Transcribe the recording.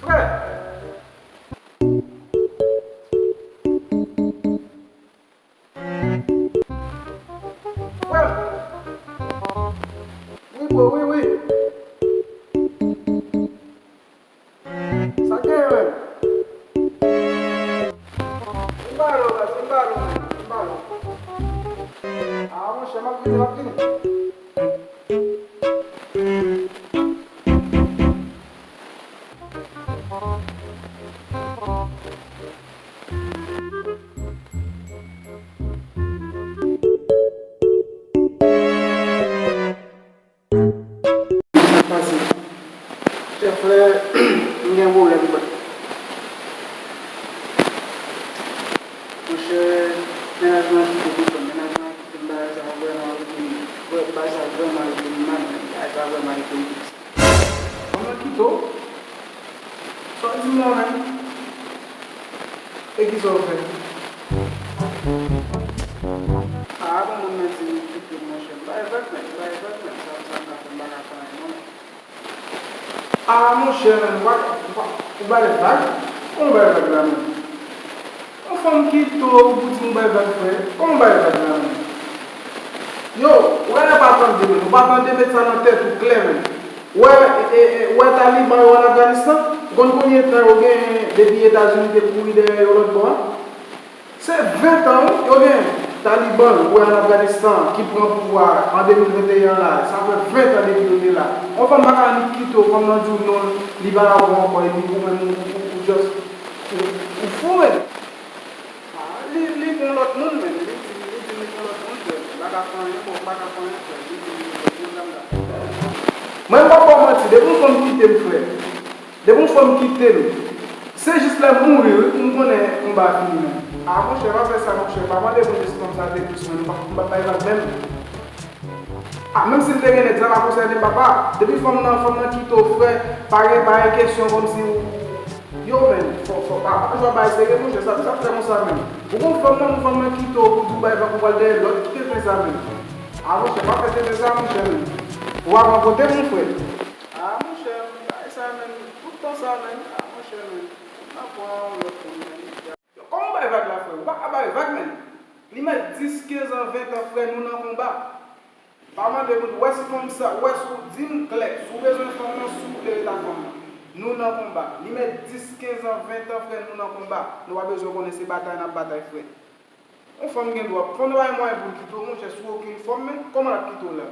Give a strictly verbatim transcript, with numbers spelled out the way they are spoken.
Frè! Frè! Wi, bro, wi, wi. Sa k genyen menm? Vin ba nou, baz, vin ba nou, vin ba nou. Ah, monchè, m ap vini, m ap vini. Sa k pase? Chè frè, m gen pwoblèm, frè. Monchè, mennaj mwen kite m, frè. Mennaj mwen kite m, bagay sa vrèman rive m. Bagay sa vrèman rive m mal, men bagay sa vrèman rive m piti. Kòman kite w? Sa w di m la menm? E kisa w fè? Ah, bon, moun nan di m kite m, monchè. M bay vag, men, m bay vag, men. Sa, sa m ka fè, m pa ka fè anyen, non, men. Ah, monchè, men, w pa, w pa, ou bay vag? Kòman w bay vag la, menm? Yon fanm kite w, ou di m bay vag, frè. Kòman w bay vag la, menm? Yo, ou genlè pa tande, menm. Ou pa tande, met sa nan tèt ou klè, menm. Ou wè, e, e, e, ou wè taliban yo ann Afganistan? Ou konn konbyen tan yo genyen depi Etazini te kouri dèyè yo lòt bò a? Se ven tan, wi, yo genyen. Taliban yo, ou wè, ann Afganistan, ki pran pouvwa an de mil venteyen an la, sa fè ven tan depi yo te la. Yon fanm pa ka annik kite w, fanm nan di w non, li pa avè w ankò, epi ou menm ou, ou, ou just, ou, ou fou, menm. Ah, li, li gon lòt moun, menm. Li di, li di li gon lòt moun, frè. M pa ka fè anyen, bon, m pa ka fè anyen, frè. Li di li gon lòt moun, dam la. Mwen, m p ap ba w manti, depi yon fanm kite m, frè. Depi yon fanm kite m, se jis lè m mouri, wi, pou m konnen konba a fini, menm. Ah, monchè, pa fè sa, monchè. Pa mande moun jis konsa de plis, menm. M p ap, m p ap bay vag menm. Ah, menm si l te gen nèg, sa pa konsène m, papa. Depi fanm nan, fanm nan kite w, frè, pa gen, pa gen kesyon kòmsi ou, yo, menm, fò, fò, pa, pa jwe bay serye, monchè, sa, sa fè konsa, menm. Ou gon fanm nan, ou fanm nan kite w, pou di w bay vag, ou pral dèyè lòt, ki te fè sa, menm. Ah, monchè, pa fè te fè sa, monchè, menm. Ou ap rankontre, mon frè. Ah, monchè, bay sa, menm, tout tan sa, menm. Ah, monchè, menm, n ap pran lòt moun, menm. Yo, kòman w bay vag la, frè? Ou pa ka bay vag, menm. Li mèt dis, kenz an, ven tan, frè, nou nan konba. Pa mande moun, ou wè si fanm sa, ou wè si w, di m klè, si w bezwen fanm nan, si w vle ret ak fanm nan. Nou nan konba. Li mèt dis, kenz an, ven tan, frè, nou nan konba. Nou pa bezwen konnen se batay n ap batay, frè. Yon fanm gen dwa, fanm nan pa gen mwayen pou l kite w, monchè, sou okenn fòm, men kòman l ap kite w la?